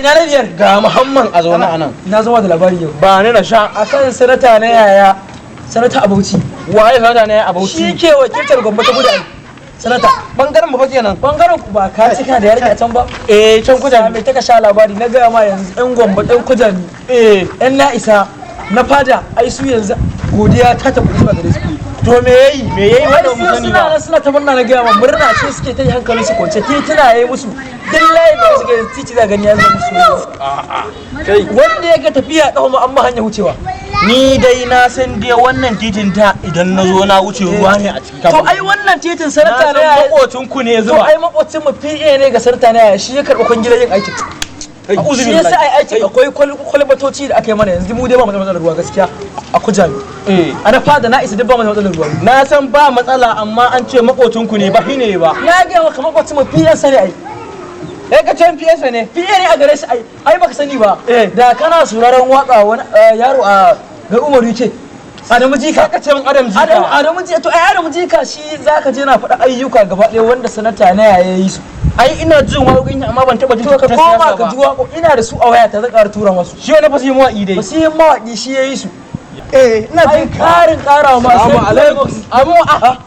Ina na biyar? Ga Muhammad a zaune a nan. Na zama da labari yau. Ba ni na sha. Akan sanata na yaya, sanata a Bauchi. Waye sanata ne a Bauchi? Shi ke wakiltar Gombe ta Kudu ai. Sanata. Bangaren mu fa kenan. Bangaren ku ba ka cika da yarinya can ba? Eh, can kujan. Mai taka sha labari na gaya ma yanzu yan Gombe ɗan Kujami. Yan na isa na fada ai su yanzu godiya ta tafi zuwa gare su. To me yayi? Me yayi wanda Ai mu su sani suna ba? nan suna ta murna, na gaya ma, murna ce suke ta yi, hankalin su kwance, tituna yayi musu. Duk layin da suke titi za gani ya zama musu. Kai. Wanda ya ga tafiya kafa ma an ma hanya wucewa. Ni dai na san dai wannan titin ta idan na zo na wuce ruwa ne a ciki. To ai wannan titin sanata na ne san yaya. makocin ku ne To zuba. ai makocin mu PA ne ga sanata ne yaya, shi ya karɓi kwangilar yin aikin. A'udhu Shi yasa billahi. ai aikin akwai kwalbatoci da aka yi mana, yanzu mu dai ba mu da matsalar ruwa gaskiya a Kujami. A na fada na isa duk ba mu da matsalar ruwa. Na san ba matsala, amma an ce makocin ku ne ba shi ne ba. Na gaya maka makwacin mu PA sa ne ai. Eh, ka ce PS ne. PA ne a gare shi ai. Ai baka sani ba. Eh. Da kana sauraron waka wani yaro a ga Umaru yake. Adamu Jika. Ka ce min Adam Jika. Adamu Jika, to ai Adamu Jika shi zaka je na faɗa ayyuka gaba ɗaya wanda sanata na yaya yi su. Ai ina jin waƙoƙin amma ban taɓa jin To ka ta koma siyasa ka ba. ji waƙo, ina da su a wayata, zan ƙara tura masu. Shi wani fasihin mawaƙi dai. Fasihin mawaƙi shi ya yi su. Eh, ina Ai jin ka. ƙarin ƙara ma Salamu sai alaikum. Amu a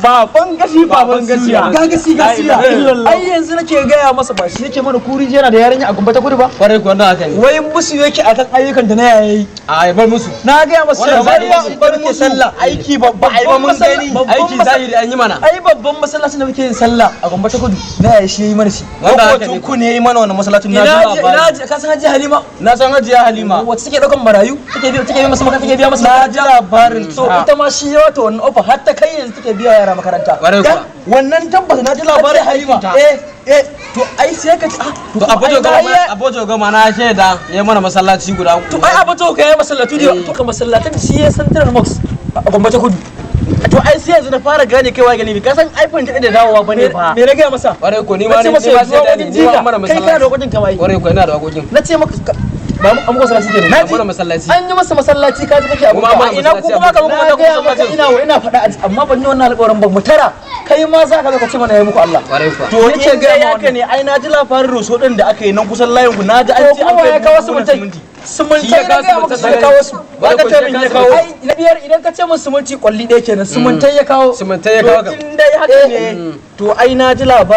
baban gashi, baban gasiya. Ga gasi gasiya. La ilaha illallah. Ai yanzu nake gaya masa ba shi yake mana kuri yana da yarinya a Gombe ta Kudu ba. Kwarai kuwa, wannan haka ne. Wai musu yake akan ayyukan da na yaya yi. A bar musu. Na gaya masa Wannan cewa zariya zariya bar muke musu sallah. Aiki babba ai ba mun gani. Aiki zahiri an yi mana. Ai babban masallacin da muke yin sallah a Gombe ta Kudu na yaya shi yayi mana shi. Wannan haka ne. Makocin ku ne yi mana wannan masallacin, na Ina ji ji labari. ina ji ka san Hajiya Halima? Na san Hajiya Halima. Wacce take daukan marayu, take biya masa makaranta, take biya masa Na ji makaranta. labarin To ta. ita ma shi ya wata wannan ofa har ta kai yanzu take biya yara makaranta. Kwarai kuwa. Wannan tabbas na ji labarin Hajiya Halima. ta. Eh eh, to ai sai ka ci ah To ai na iya- Abuja gama na shaida ya mana masallaci guda uku. To ai abu ka yi masallatu da to ka masallatan shi ya Central Mosque a Gombe ta Kudu. To ai sai yanzu na fara gane kaiwa gani, ka san iPhone ta da dawowa bane fa. Me na gaya masa? Kwarai kuwa, ni ma Na ce ni masa ma ya zuwa shaida wajen ne, ni ma jika mana kai kana masallaci. da wajen kamai. Kwarai kuwa, ina da waƙoƙin. Na ce maka ba mu an masallaci kenan. Na mana masallaci. An yi masa masallaci, ka ji kake abu. Kuma an mana Ina ku masallaci kuma ka muku Na da gaya maka masallacin. ina wa ina faɗa amma ban yi wannan alƙawarin ba, mu tara kai ma za ka zo ka ce mana ya muku Allah. Kwarai kuwa. To Yace in gaya dai ma haka ne, ai na ji labarin roso din da aka yi nan kusan layin ku, na ji an To ce an kuma kai ya kawo buhunan simintai? Simintai Shi ya na kawo gaya maka shi ya simintai. kawo su. Ba ka ce min ya kawo. Ai na biyar idan ka ce min siminti kwalli ɗaya kenan, simintai ya kawo. Simintai ya kawo To kam. in dai haka ne, to ai na ji labarin